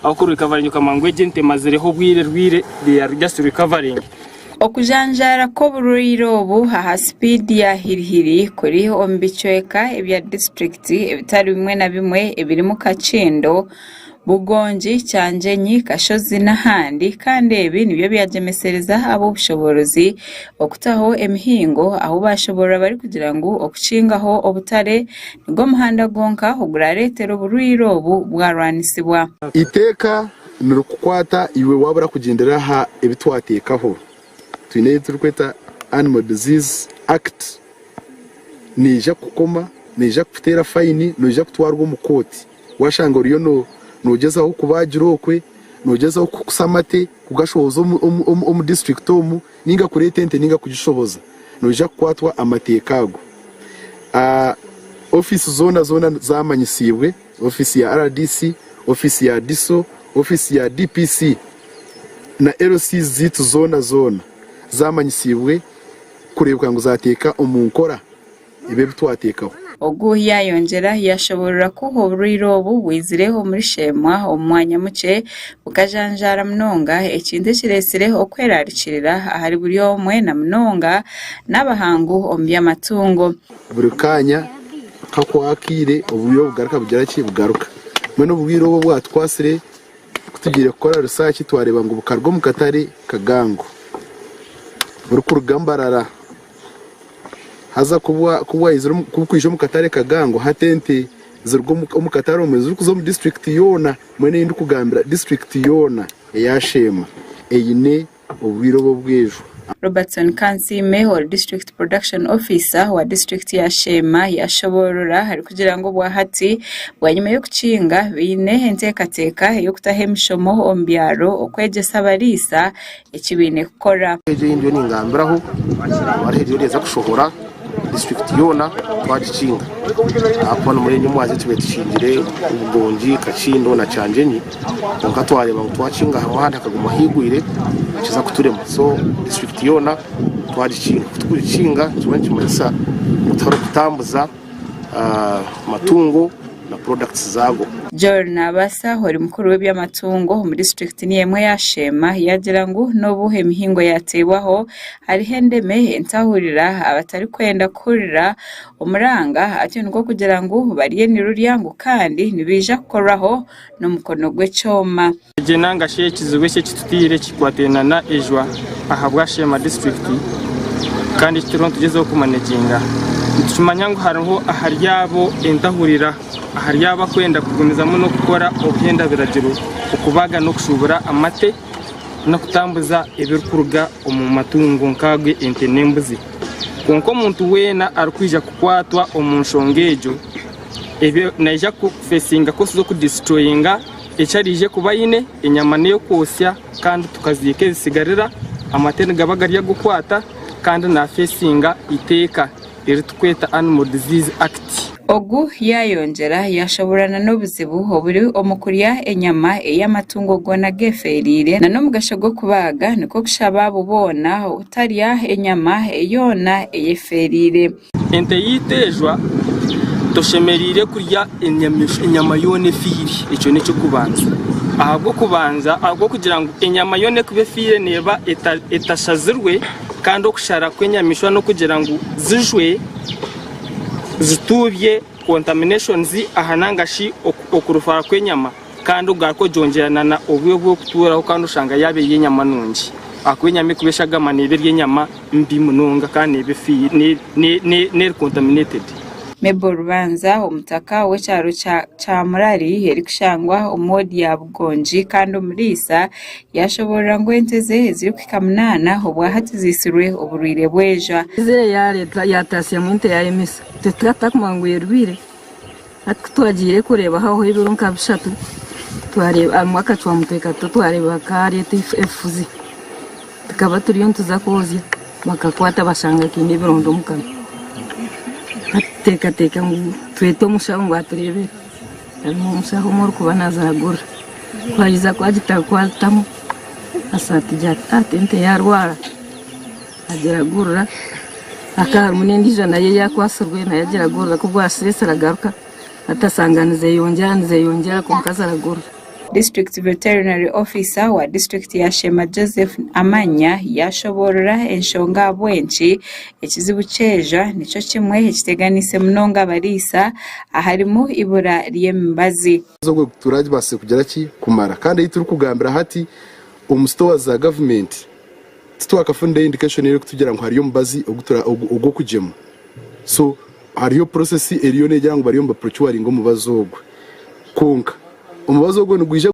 Ahu ku recoveringa okamanya ngu egi ente emazireho obwire rwire they are just recovering. Okujanjaara kw'oburwaire obu aha sipiidi ya hiri-hiri kuri omu bicweka ebya disiturikiti ebitari bimwe na bimwe ebirimu Kakindo, Bugongi, Kyangyenyi, Kashozi n'ahandi kandi ebi nibyo byagyemesereza ab'obushoboorozi okutaho emihingo ahu baashoboorora barikugira ngu okukingaho obutare nigwo muhanda gwonka oguraareetere oburwaire obu bwarwanisibwa. Eiteeka nirikukwata iwe waaba orakugyendera aha ebi twateekaho. Twine ei turikweta Animal Disease Act, neija kukukoma, neija kukuteera fayini, noija kutwarwa omu kooti. Waashanga oriyo noogyezaho kubaagira okwe, noogyezaho kukusa amate kugashohoza omu disiturikiti omu, nainga kureeta ente nainga kugishohoza, noija kukwatwa amateeka ago. Ofiisi zoona zoona zaamanyisiibwe. Ofiisi ya rdc, ofiisi ya DISO, ofiisi ya DPC na LCs zaitu zoona zoona zamanyisiibwe kureebeka ngu zateeka omu nkora ebi ebi twateekaho. Ogu yaayongyera yaashoboorora ku oburwaire obu bwizire omuri Sheema omu mwanya mukye bukajanjaara munonga ekintu ekireetsire okwerarikirira ahari buri omwe na munonga n'abahangu omu by'amatungo. Buri kaanya kakwakaire oburwaire obu bugaruka bugira ki? Bugaruka. Mbwenu oburwaire obu obwatukwatsire ku tugiire kukora risaaki twareeba ngu bukaruga omu katare kagango burikuruga Mbarara. Haza ku bwaizire ku burikwija omu katare kagango hati ente ziruga omu katare omwe zirikuza omu disiturikiti yoona mbwenu ei ndikugambira disiturikiti yoona eya Sheema eine oburwaire obu obw'ejo. Robertson Kansiime ori District Production Officer wa disiturikiti ya Sheema yashoboorora arikugira ngu obwahati bwanyima y'okukinga baine enteekateeka ey'okutaho emishomo omu byaro okwegyesa abariisa eki baine kukora. Egyo ei ndiyo ningambiraho hariho eriyo neeza kushohora disiturikiti yoona twagikinga ahakuba n'omuri egi omwanya tubaire tukingire Bugongi, Kakindo na Kyangyenyi kwonka twareeba ngu twakinga hamwe ahandi hakaguma haigwire nikiza kuturema so disiturikiti yoona twagikinga. Ku turikugikinga nikiba nikimanyisa ngu tihariho kutambuza amatungo na products zaago. Joel Nabaasa ori mukuru w'eby'amatungo omu disiturikiti niyo emwe eya Sheema yaagira ngu n'obu emihingo yaateebwaho, hariho endeme entahurira abatarikwenda kuhurira omuranga atyo nikwo kugira ngu bariyo nirurya ngu kandi nibaija kukorwaho n'omukono gw'ekyoma. Egye nanga shi ekizibu eki ekitutiire kikwataine na ejwa ahabwa Sheema disiturikiti kandi eki turiho nitugyezaho kumanejinga. Nitukimanya ngu hariho ahari abo entahurira, ahari abo akwenda kugumizamu n'okukora obuhenda biragiro, okubaga n'okushuubura amate n'okutambuza ebirikuruga omu matungo nk'ago ente n'embuzi. Kwonka omuntu weena arikwija kukwatwa omu nshonga egyo, ebyo naija kufesinga kosi z'okudisitroyinga eki araije kuba aine, enyama n'ey'okwotsya kandi tukaziika ezisigarira, amate nigaba gari ag'okwata kandi nafesinga eiteeka eritukweta Animal Disease Act. Ogu yaayongyera yaashoboorora n'obuzibu oburi omu kurya enyama ei amatungo goona geefeereire na n'omugasho gw'okubaaga nikwo kushaba abo boona obutarya enyama yoona eyefeereire. Ente yaitu ejwa, toshemereire kurya enyama yoona efiire, ekyo n'eky'okubanza. Ahabw'okubanza, ahabw'okugira ngu enyama yoona erikuba efiire neeba etashazirwe kandi okushara kw'enyamaishwa n'okugira ngu zijwe zituubye contaminations aha nanga shi okurufara kw'enyama kandi ogaruka ogyongyera na na obwire obw'okutuuraho kandi oshanga yaaba eri enyama nungi ahakuba enyama erikuba eshagama neeba eri enyama mbi munonga kandi neeba efiire n'eri contaminated. Mabel Rubanza, omutaka w'ekyaro kya Kyamurari erikushangwa omu woodi ya Bugongi kandi omuriisa, Yaashoboorora ngu ente ze ezirikuhika munaana obwahati ziitsirwe oburwaire bw'ejwa. Izire yareeta yataasyamu ente yayemesa itwe tukaba tutakumanya ngu erwaire hati kutwagiire kureeba hahwaho ebiro nka bishatu twareeba harimu akacwamutwe kato twareeba kareeta efuzi tukaba turiyo nituza kwozya bakakwata bashanga kaine ebironda omu kanwa hati tuteekateeka ngu twete omushaho ngu atureebere. Harimu omushaho omwe orikuba naaziragurira. Ku aija ku agitakwatamu atugira ati ati ente yaarwara agiragurira. Hakaba harimu n'endiijo nayo eyaakwatsirwe nayo agiragurira ku bwaseesire agaruka hati ashanga nizeyongyera nizeyongyera kwonka aziragurira. District Veterinary Officer wa disiturikiti ya Sheema Joseph Amanya yaashoboorora enshonga ahabw'enki ekizibu ky'ejwa nikyo kimwe ekiteganiise munonga abariisa aharimu eibura ry'emibazi. Ogwo turabaase kugira ki kumara kandi ei turikugambira hati omu sitowa za gavumenti titwakafunire indication erikutugira ngu hariyo omubazi ogw'okugyema so hariyo process eriyo negira ngu bariyo nibaprocuringa omubazi ogwo kwonka omubazi ogwo nigwija.